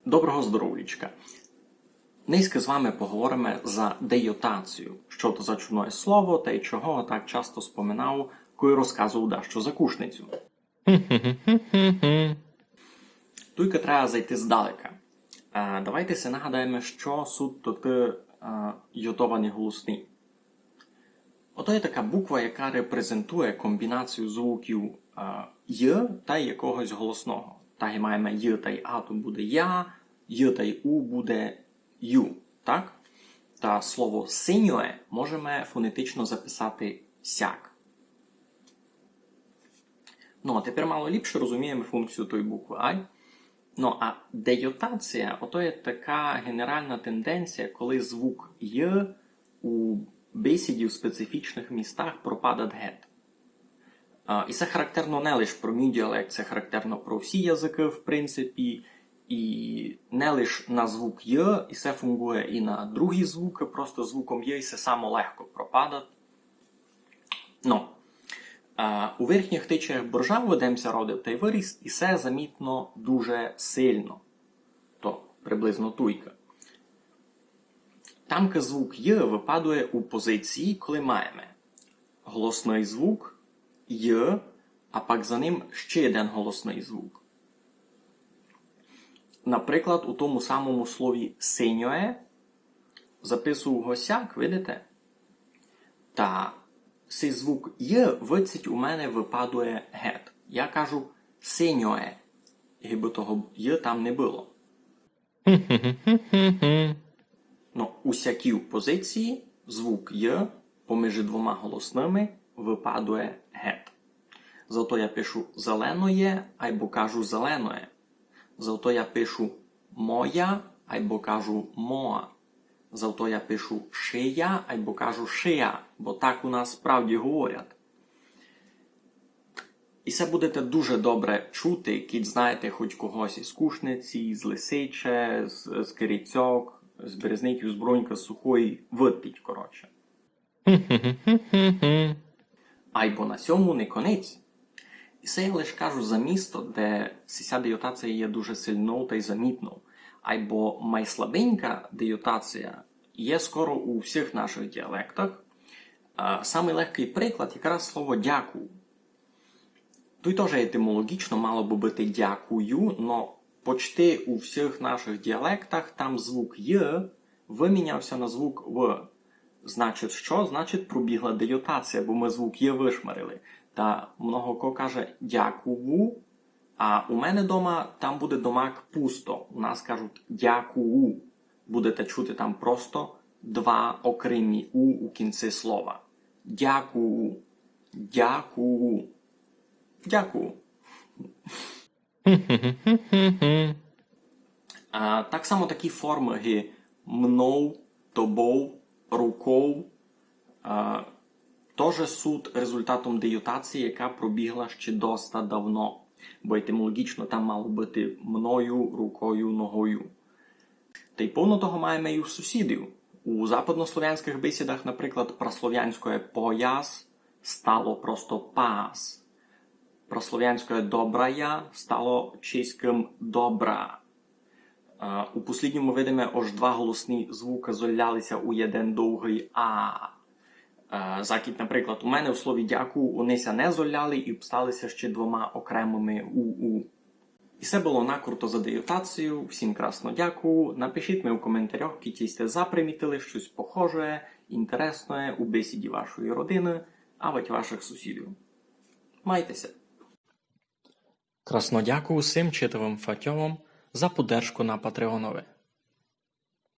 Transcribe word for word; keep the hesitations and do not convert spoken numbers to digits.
Доброго здоровлічка. Нынька з вами поговориме за дейотацію. Што то за чудноє слово тай чого го так часто споминав, коли розказував дашто за кушницю. Туйка треба зайти здалека. Е, давайте си нагадаєме, што суть тоты, е, йотовані голосні. Ото є така буква, яка репрезентує комбінацію звуків, е, й тай якогось голосного. Так і маєме й тай а, то буде я, й тай у буде ю, так? Та слово синьоє можеме фонетично записати сяк. Ну, а тепер мало ліпше розумієме функцію тої букви ай. Ну, а дейотація, ото є така генеральна тенденція, коли звук й у бесіді в специфічных містах пропадать гет. А, і се характерно не лиш про мій діалект, се характерно про всі языкы, в принципі, і не лиш на звук й, і се фунґує і на другі звукы, просто звуком й і се само легко пропадать. Ну, а, у верхніх течіях Боржавы, де м ся родив тай выріс, і се замітно дуже сильно. То приблизно туйка. Тамка звук й выпадує у позиції, коли маєме голосный звук й, а пак за ним ще єден голосный звук. Наприклад, у тому самому слові синьоє записую го сяк, видите? Та сей звук й выдцить у мене выпадує гет. Я кажу синьоє, гибы того й там не было. Но у сякій позиції звук й поміж двома голосными выпадує гет. Зато я пишу зеленоє, айбо кажу зеленоє. Зато я пишу моя, айбо кажу моа. Зато я пишу шия, айбо кажу шия, бо так у нас справді говорять. І се будете дуже добре чути, кідь знаєте хоть когось із Кушниці, з Лисиче, з, з Керицьок, з Березників, з Брунька, з Сухої, выдпіть, коротше. Айбо на сьому не конець. І се я лиш кажу за місто, де сися дейотація є дуже сильнов тай замітнов. Айбо майслабенька дейотація є скоро у всіх наших діалектах. А самый легкый приклад якраз слово дякую. Туй тоже етимолоґічно мало бы быти дякую, но почти у всіх наших діалектах там звук й выміняв ся на звук в. Значить, што? Значить, пробігла дейотація, бо мы звук й вышмарили. Та много ко каже дякую, а у мене дома там буде домак пусто. У нас кажуть дякую. Будете чути там просто два окремі у у кінці слова. Дякую. Дякую. Дякую. А так само такі формы ги мнов, тобов, руков, а, тоже суть результатом дейотації, яка пробігла ще доста давно. Бо етимолоґічно там мало быти мною, рукою, ногою. Тай повно того маєме і у сусідів. У западнословянськых бесідах, наприклад, прасловянськоє пояс стало просто пас. Прасловянськоє добрая стало чеськым добра. А, у послїдньому видиме, ож два голосні звука золяли ся у єден довгый а. А, закідь, наприклад, у мене в слові дякую они ся не золяли і обстали ся ще двома окремыми у-у. І се было накурто за дейотацію. Всім красно дякую. Напишіть ми у коментарях, кідь сьте запримітили штось похоже, інтересне у бесіді вашої родины, авадь вашых сусідів. Майте ся. Красно дякую всім читавым фатьовам за поддержку на Патреонови.